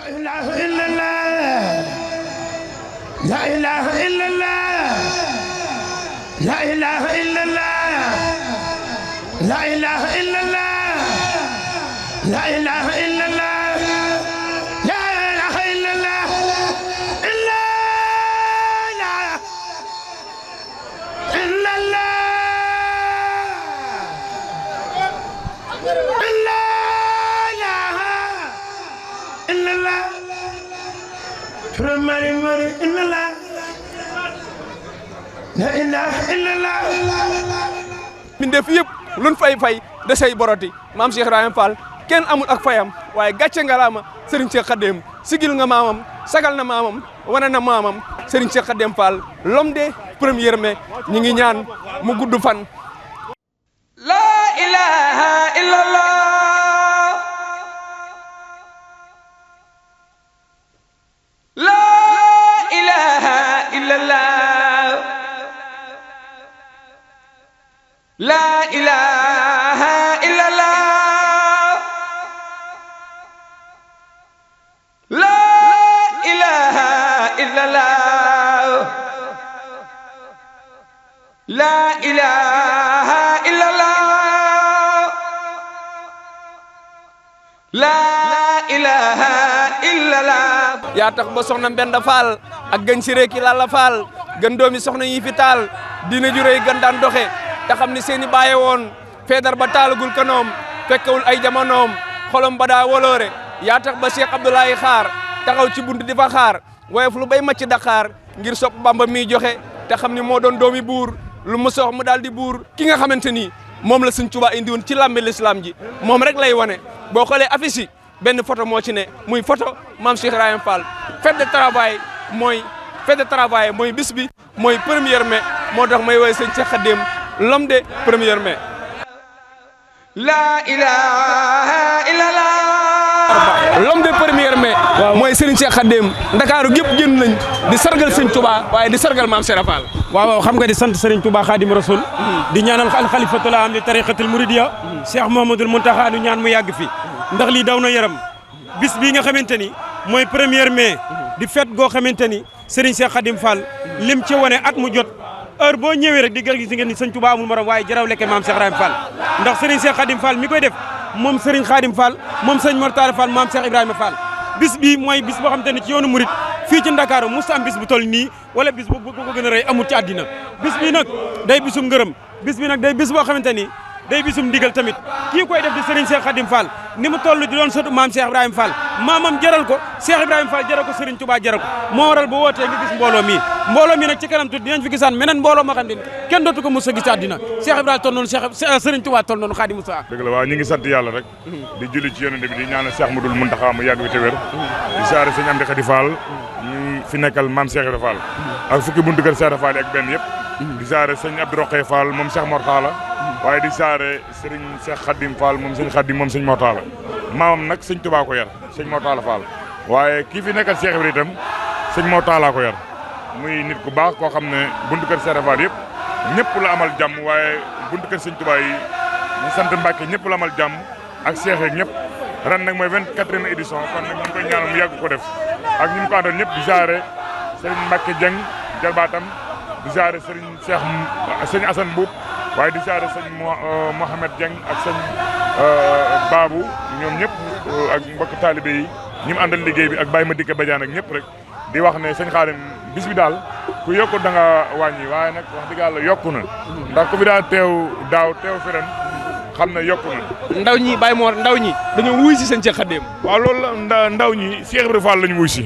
ilaha illallah la ilaha illallah la ilaha illallah la ilaha illallah la ilaha illallah la ilaha illallah la ilaha illallah mbindeef yëpp luñ fay da say boroti maam Cheikh Ibrahima Fall kenn amul ak fayam waaye gàcce ngalaama Serigne Cheikh Khadim sigil nga maamam sagal na maamam wane na maamam Serigne Cheikh Khadim Fall l'homme de 1er mai ñi ngi ñaan mu gudd fan. La ilaha illallah la ilaha illallah la ilaha illallah la ilaha illallah la ilaha illallah la ilaha illallah yaa tax ba soxna Mbenda Fall ak gën si réeki Lalla Fall gën doomi soxna yi fi taal dina juree gën daan doxe te xam ni seeni bàyyi woon feedar ba taalagul kanoom fekkewul ay jamonoom xolom ba daa woloore yaa tax ba Cheikh Abdoulaye xaar taxaw ci bunt di fa xaar woyof lu bay macc Dakar ngir sopp Bamba mi joxe te xam ni moo doon doomi buur lu mu sox mu daal di buur ki nga xamante ni moom la Sëñ Tuubaa indi woon ci làmbi l'islam ji moom rek lay wane boo xoolee affiche yi benn photo moo ci ne muy photo maam Cheikh Ibrahima Fall fête de travail mooy bis bi mooy 1er mai moo tax may woy Sëñ Cheikh Khadim l'homme de 1er mai. La ilaha illallah. L'homme de 1er mai. mooy Serigne Cheikh Khadim Ndakaaru gépp génn nañ di sargal Sëñ Touba waaye di sargal maam Cheikh Fall. waaw xam nga di sant Serigne Touba Khadim Rasoul di ñaanal xalifatul am di tariqatul Mouridiyya Cheikh Mouhamadoul Mountakha ñu ñaan mu yàgg fi ndax lii daw na yaram bis bii nga xamante ni mooy 1er mai di fête goo xamante ni Serigne Cheikh Khadim Fall lim ci wane at mu jot. heure boo ñëwee rek di gis ngeen ni Sëñ Touba amul morom waaye jaraw lekke maam Cheikh Ibrahima Fall ndax Serigne Cheikh Khadim Fall mi koy def moom Serigne Khadim Fall moom Sëñ Mortala Fall maam Cheikh Ibrahima Fall bis bii mooy bis boo xamante ni ci yoonu murit fii ci Ndakaaru musta am bis bu toll nii wala bis bu ko gën a rëy amul ci àddina bis bii nag day bisum ngërëm bis bi nag day bis boo xamante ni day bisum ndigal tamit kii koy def di Serigne Cheikh Khadim Fall ni mu toll di doon sotu maam Cheikh Ibrahima Fall maamam jaral ko Cheikh Ibrahima Fall jaral ko Serigne Touba jaral ko moo waral bu wootee nga gis mbooloo mi nag ci kanam tuuti dinañ fi gisaan meneen mbooloo moo xam ne kenn dootu ko mos a gis ci àddina Cheikh Ibrahima toll noonu Serigne Touba toll noonu Khadim Moussa. dëgg la waaw ñu ngi sant yàlla rek di julli ci yonent bi di ñaanal Cheikh Mouhamadoul Mountakha mu yàgg fi te wér di saare sëñ Amdi Khady Fall ñu fi nekkal maam Cheikh Ibrahima Fall ak fukki buntu kër Cheikh Fall ak benn yëpp di saare sëñ Abdou Rokhaya Fall moom Cheikh Mortala waaye di saare Serigne Cheikh Khadim Fall moom sëñ Khadim moom sëñ Mortala maamam nag sëñ Touba ko yar sëñ Mortala Fall waaye kii fi nekkal Cheikh Ibrahima itam sëñ Mortala ko yar muy nit ku baax koo xam ne buntu kër Cheikh Fall yëpp ñëpp la amal jàmm waaye buntu kër sëñ Touba yi ñu sant Mbàkke ñëpp la amal jàmm ak Cheikh yeeg ñëpp ren nag mooy 24e édition kon nag ñu ngi koy ñaanal mu yàgg ko def ak ñu ko àndal ñëpp di saare Serigne Mbacke Dieng jarbaatam di saare Serigne Cheikh sëñ Assane Mboup waaye di saare sëñ Mohamed Dieng ak sëñ Babou ñoom ñëpp ak mbokk taalibe yi ñi mu àndal liggéey bi ak Baye Madike Badiane ak ñëpp rek di wax ne sëñ Khadim bis bi daal ku yokku da nga wàññi waaye nag wax dëgg yàlla yokku na ndax ku fi daal teew daaw teew fi ren xam na yokku na. ndaw ñi Baye Mor ndaw ñi dañoo wuy si sëñ Cheikh Khadim. waaw loolu la ndaw ñi Cheikh Ibrahima Fall lañu wuy si.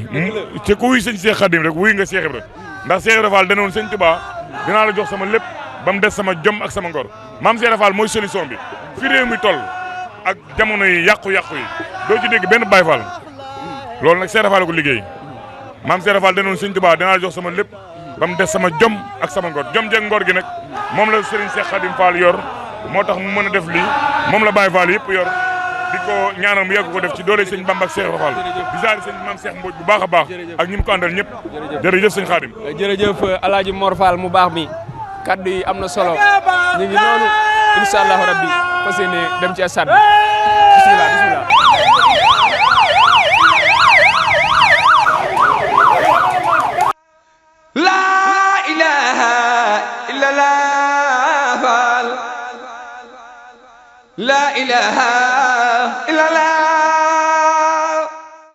te ku wuy sëñ Cheikh Khadim rek wuy nga Cheikh Ibrahima ndax Cheikh Ibrahima Fall dana woon sëñ Touba dinaa la jox sama lépp ba mu des sama jom ak sama ngor maam Cheikh Ibrahima Fall mooy solution bi fi réew mi toll ak jamono yi yàqu-yàqu yi doo ci dégg benn Baye Fall loolu nag Cheikh Ibrahima Fall ko liggéey maam Cheikh Ibrahima Fall dana woon sëñ Touba dinaa la jox sama lépp ba mu des sama jom ak sama ngor jom jeeg ngor gi nag moom la Serigne Cheikh Khadim Fall yor moo tax mu mën a def lii moom la Baye Fall yëpp yor di ko ñaanal mu yàgg ko def ci doole sëñ Bamba ak Cheikh Fall di jaari sëñ Mame Cheikh Mbodj bu baax a baax ak ñi mu ko àndal ñëpp jërëjëf sëñ Khadim jërëjëf Alaaji Mor Fall mu baax mi kaddu yi am na solo ñu ngi noonu incha allahu rabbi fas yéene dem ci stade bi bismillah bismillah لا إله إلا الله